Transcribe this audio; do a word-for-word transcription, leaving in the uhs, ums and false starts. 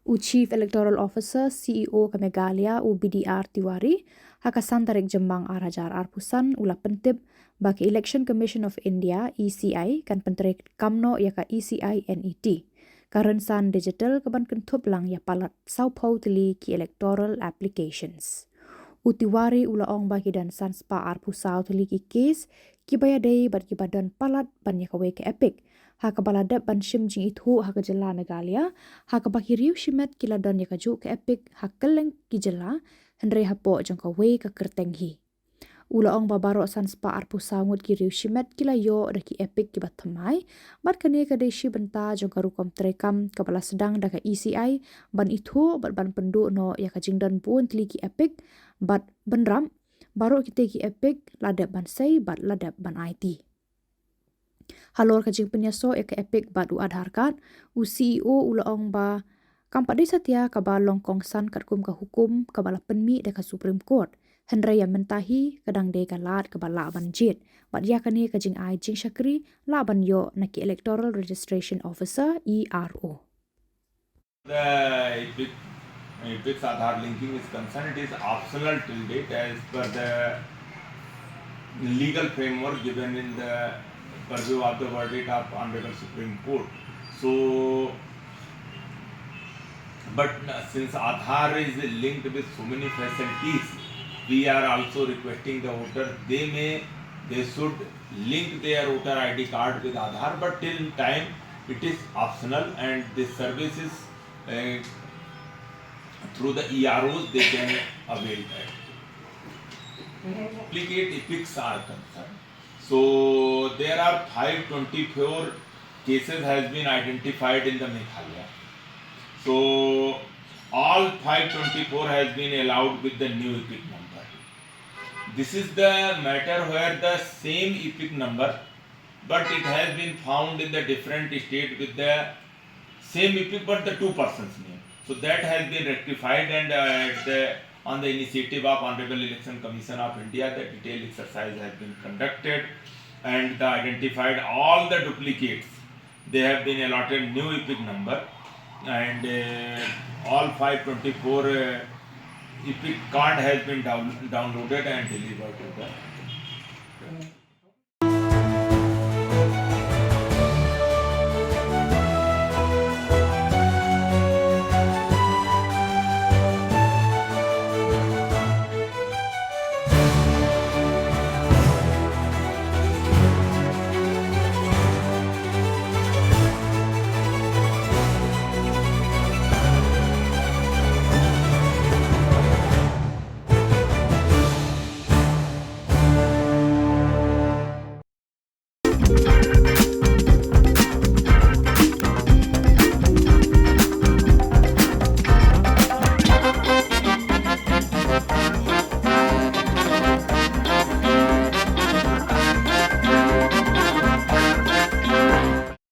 U Chief Electoral Officer, C E O ka Meghalaya, u B D R Tiwari, ha ka san tarik Jymmang ar hajar arphew san, u la pyntip ba ka Election Commission of India, E C I, kan pyntreikam noh ïa ka E C I N E T, ka rynsan digital kaban kynthup lang ïa palat sawphew tylli ki electoral applications. U Tiwari u la ong ba ki don san spah arphew saw tylli ki case kiba ïadei bad kiba don palat ban ïa kawei ka EPIC, ha kaba la dep ban shim jingithuh ha ka jylla Meghalaya, ha kaba ki riew shimet ki la don ïa kajuh ka EPIC ha kylleng ki jylla, hynrei hapoh jong kawei ka kyrteng hi. U la ong ba baroh san spah arphew saw ngut ki riew shimet ki la ïoh da ki EPIC kiba thymmai, bad kane ka dei shi bynta jong ka rukom treikam kaba la sdang da ka E C I ban ithuh bad ban pynduh noh ïa ka jingdon bun tylli ki EPIC, bad bynrap, baroh kitei ki EPIC la dep ban sei bad la dep ban aiti. Halor ka jingpynïasoh ïa ka EPIC bad u Aadhaar card, u C E O u la ong ba kam pat dei satia kaba long kongsan katkum ka hukum kaba la pynmih da ka Supreme Court, hynrei ïa mynta hi ka dang dei ka lad kaba lah ban jied, bad ïa kane ka jingai jingshakri lah ban ïoh na ki Electoral Registration Officer, E R O. The EPIC, EPIC's Aadhaar linking is concerned, it is optional till date as per the legal framework given in the purview of the verdict of Honorable Supreme Court. So, but since Aadhaar is linked with so many facilities, we are also requesting the voters, they may, they should link their voter I D card with Aadhaar, but till time it is optional and this service is uh, through the E R Os, they can avail that. Duplicate EPICs are concerned. So there are five twenty-four cases has been identified in the Meghalaya. So all five twenty-four has been allowed with the new EPIC number. This is the matter where the same EPIC number, but it has been found in the different state with the same EPIC but the two persons name. So that has been rectified and uh, at the, on the initiative of Honorable Election Commission of India, the detailed exercise has been conducted and the identified all the duplicates. They have been allotted new EPIC number and uh, all five twenty-four uh, EPIC card has been down, downloaded and delivered to the